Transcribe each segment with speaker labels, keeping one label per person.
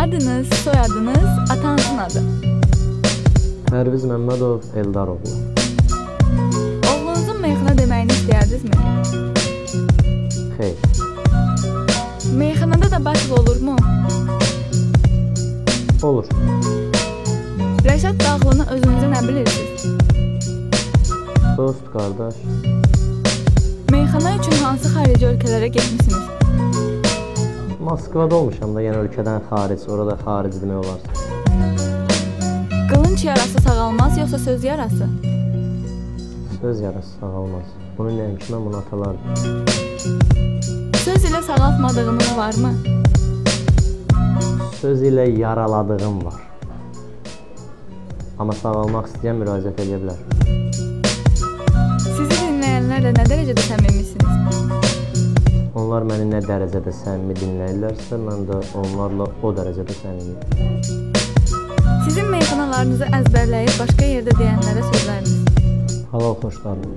Speaker 1: Adınız, soyadınız, atanızın adı.
Speaker 2: Pərviz Məmmədov Eldaroğlu.
Speaker 1: Oğlunuzun meyxana deməyini istəyərdinizmi?
Speaker 2: Xeyr.
Speaker 1: Meyxanada da battle olurmu?
Speaker 2: Olur.
Speaker 1: Rəşad Dağlını özünüzə nə bilirsiniz?
Speaker 2: Dost, qardaş.
Speaker 1: Meyxana üçün hansı xarici ölkələrə getmisiniz?
Speaker 2: Moskvada olmuşam da, yəni ölkədən xaric, orada xaric demək olar.
Speaker 1: Qılınc yarası sağalmaz, yoxsa söz yarası?
Speaker 2: Söz yarası sağalmaz. Bunu nəinki mən, bunu atalar.
Speaker 1: Söz ilə sağaltmadığınız varmı?
Speaker 2: Söz ilə yaraladığım var. Amma sağalmaq istəyən müraciət edə bilər.
Speaker 1: Sizi dinləyənlərlə nə dərəcədə səmimisiniz?
Speaker 2: Onlar məni nə dərəcədə səmimi dinləyirlərsə, mən də onlarla o dərəcədə səmimiyəm.
Speaker 1: Sizin meyxanalarınızı əzbərləyib başqa yerdə deyənlərə sözləriniz?
Speaker 2: Halal xoşlarım.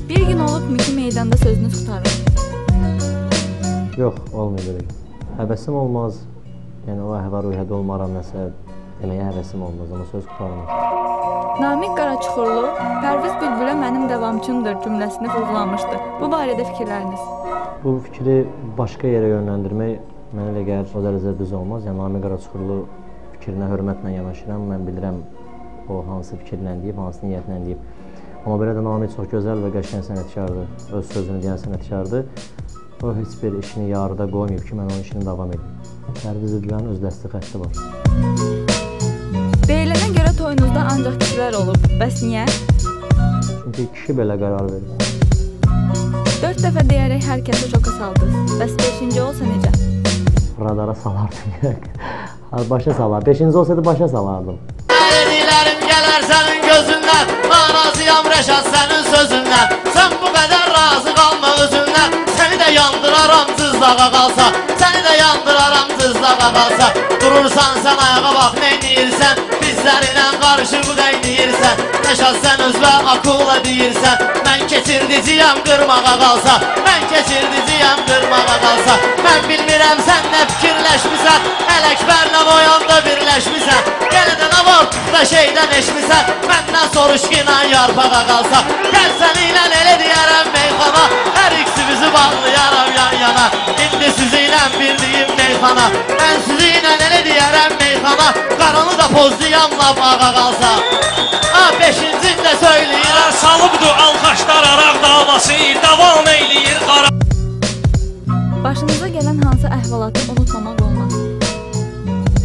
Speaker 1: Bir gün olubmu ki, meydanda sözünüz qurtarır?
Speaker 2: Yox, olmuyor belə. Həvəsim olmaz, yəni o əhval-ruhiyyədə olmaram nəsə deməyə həvəsim olmaz, amma söz qurtarmaz.
Speaker 1: Namiq Qaraçuxurlu, Pərviz Bülbülə mənim davamçımdır cümləsini vurğulamışdı. Bu barədə fikirləriniz?
Speaker 2: Bu fikri başqa yerə yönləndirmək mənə elə gəlir o dərəcədə düz olmaz. Yəni Namiq Qaraçuxurlu fikrinə hörmətlə yanaşıram. Mən bilirəm o hansı fikirlə deyib, hansı niyyətlə deyib. Amma belə də Namiq çox gözəl və qəşəng sənətkardır, öz sözünü deyən sənətkardır. O heç bir işini yarıda qoymayıb ki, mən onun işini davam edim. Pərviz Bülbülənin öz dəsti xətti var.
Speaker 1: Deyilənə görə toyunuzda ancaq kişilər olub. Bəs niyə?
Speaker 2: Çünki kişi belə qərar verir.
Speaker 1: 4 dəfə deyərək hər kəsi şoka saldınız. Bəs 5-ci olsa necə?
Speaker 2: Radara salardım. Başa salardım. 5-ci olsaydı başa salardım.
Speaker 3: Ellərim gələr sənin gözündən, narazıyam Rəşad sənin sözündən. Sən bu qədər razı qalma özündən, səni də yandıraram cızlağa qalsa, səni də yandıraram cızlağa qalsa. Durursan sən ayağa bax, neyniyirsən, bizlərlə qarışıb qaynayırsan. Rəşad sən özbə akılla deyirsən, mən keçirdiciyəm qırmağa qalsa, mən keçirdiciyəm qırmağa qalsa. Mən bilmirəm sən nə fikirləşmisən, Ələkbərlə oyanda birləşmisən. Yenə də nə var da şeydən eşmisən, məndən soruş ki, inan yarpağa qalsa. Gəl səni ilə elə deyərəm meyxana, hər ikisimizi bağlayaram yan yana. İndi sizi ilə bildiyim meyxana, mən sizi ilə elə deyərəm meyxana, qaranı da pozluyam lap ağa qalsa. Ha, beşincini də söyləyirəm.
Speaker 4: Salıbdır alxaşlar araq davası, davam eyləyir qara.
Speaker 1: Başınıza gələn hansı əhvalatı unutmamaq olmaz?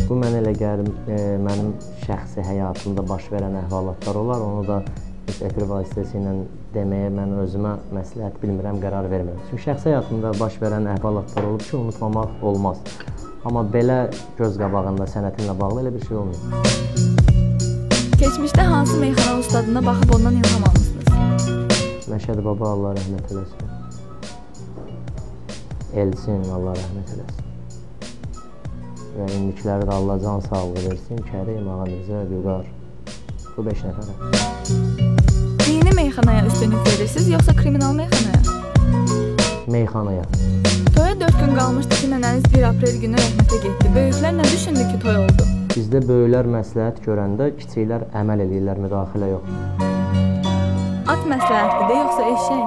Speaker 2: Bu mənə elə gəlir, mənim şəxsi həyatımda baş verən əhvalatlar olar. Onu da heç efir vasitəsilə deməyə mən özümə məsləhət bilmirəm, qərar vermirəm. Çünki şəxsi həyatımda baş verən əhvalatlar olub ki, unutmamaq olmaz. Amma belə göz qabağında sənətimlə bağlı elə bir şey olmuyor.
Speaker 1: Keçmişdə hansı meyxana ustadına baxıb ondan ilham almışsınız?
Speaker 2: Məşədi Baba, Allah rəhmət eləsin. Elçin, Allah rəhmət eləsin. Və indikiləri də Allah can sağlığı versin. Kərim, Ağa Mirzə, Vüqar. Bu 5 nəfərə.
Speaker 1: Dini meyxanaya üstünlük verirsiniz, yoxsa kriminal meyxanaya?
Speaker 2: Meyxanaya.
Speaker 1: Toya 4 gün qalmışdı ki, nənəniz 1 aprel günü rəhmətə getdi. Böyüklər nə düşündü ki, toy oldu?
Speaker 2: Bizdə böyüklər məsləhət görəndə kiçiklər əməl eləyirlər, müdaxilə yox.
Speaker 1: At məsləhətlidir, yoxsa eşək?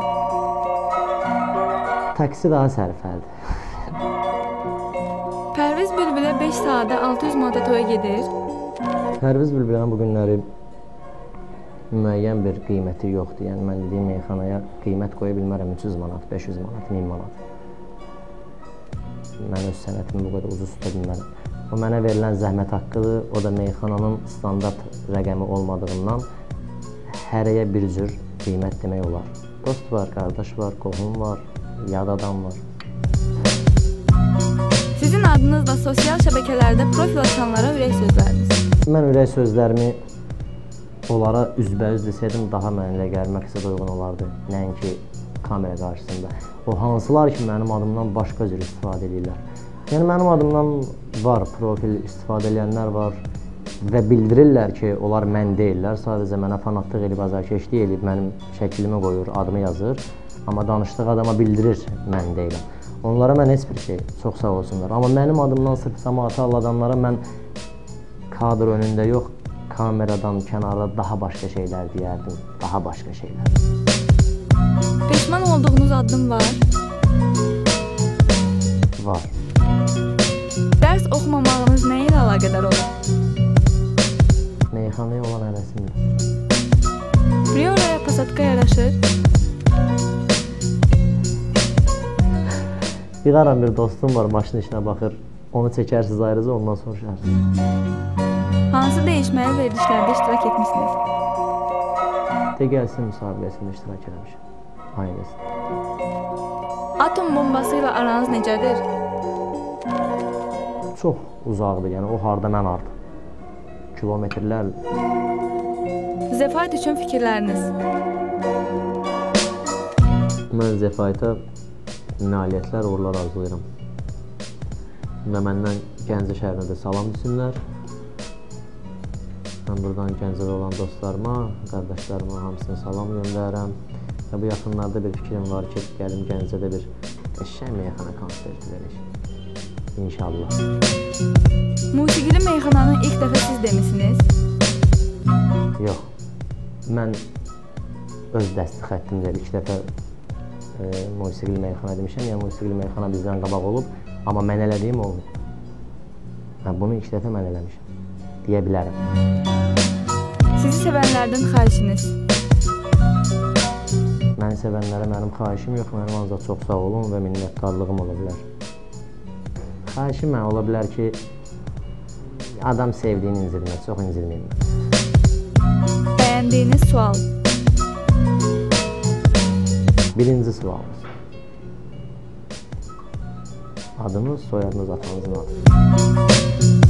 Speaker 2: Taksi daha sərfəlidir.
Speaker 1: Pərviz Bülbülə 5 saatə 600 manata toya gedir.
Speaker 2: Pərviz Bülbülənin bu günləri müəyyən bir qiyməti yoxdur. Yəni, mən dediyim meyxanaya qiymət qoya bilmərəm. 300 manat, 500 manat, 1000 manat. Mən öz sənətimi bu qədər ucuz tuta bilmərəm. O mənə verilən zəhmət haqqıdır. O da meyxananın standart rəqəmi olmadığından hərəyə bir cür qiymət demək olar. Dost var, qardaş var, qohum var, yad adam var.
Speaker 1: Sizin adınızla sosial şəbəkələrdə profil açanlara ürək sözləriniz?
Speaker 2: Mən ürək sözlərimi onlara üzbəüz desəydim, daha mənə elə gəlir, məqsədə uyğun olardı. Nəinki kamera qarşısında. O hansılar ki, mənim adımdan başqa cür istifadə edirlər. Yəni, mənim adımdan var, profil istifadə edənlər var və bildirirlər ki, onlar mən deyirlər. Sadəcə mənə fanatlıq eləyib, azarkeşlik eləyib, mənim şəklimi qoyur, adımı yazır. Amma danışdığı adama bildirir, mən deyiləm. Onlara mən heç bir şey, çox sağ olsunlar. Amma mənim adımdan sırf cəmaatı aldadanlara mən kadr önündə yox, kameradan kənarda daha başqa şeylər deyərdim. Daha başqa şeylər.
Speaker 1: Peşman olduğunuz addım var?
Speaker 2: Var.
Speaker 1: Dərs oxumamağınız nə ilə əlaqədar olur?
Speaker 2: Meyxanaya olan həvəsimdir.
Speaker 1: Prioraya pasatka yaraşır?
Speaker 2: Yığaram bir dostum var, maşın işinə baxır. Onu çəkərsiniz ayrıca, ondan soruşarsınız.
Speaker 1: Hansı dəyişməli verilişlərdə iştirak etmişsiniz?
Speaker 2: De gəlsin müsabiqəsində iştirak eləmişim. Aynısı.
Speaker 1: Atom bombası ilə aranız necədir?
Speaker 2: Çox uzaqdır, yəni o harda, mən harda. Kilometrlər.
Speaker 1: Zefayt üçün fikirləriniz?
Speaker 2: Mən Zefayta nailiyyətlər, uğurlar arzulayıram. Və məndən Gəncə şəhərinə də salam desinlər. Mən buradan Gəncədə olan dostlarıma, qardaşlarıma hamısına salam göndərirəm. Və bu yaxınlarda bir fikrim var ki, gəlim Gəncədə bir qəşəng meyxana konserti verək. İnşallah.
Speaker 1: Musiqili meyxananı ilk dəfə siz demisiniz?
Speaker 2: Yox. Mən öz dəsti xəttimcə ilk dəfə musiqili meyxana demişəm. Yəni musiqili meyxana bizdən qabaq olub, amma mən elədiyim olub. Yəni, bunu ilk dəfə mən eləmişəm, deyə bilərəm.
Speaker 1: Sizi sevənlərdən xahişiniz?
Speaker 2: Məni sevənlərə mənim xahişim yox, mənim ancaq çox sağ olun və minnətdarlığım ola bilər. Xahişim mən ola bilər ki, adam sevdiyini incilməz, çox incilməyim mən.
Speaker 1: Bəyəndiyiniz sual?
Speaker 2: Birinci sualımız. Adınız, soyadınız, atanızın adı.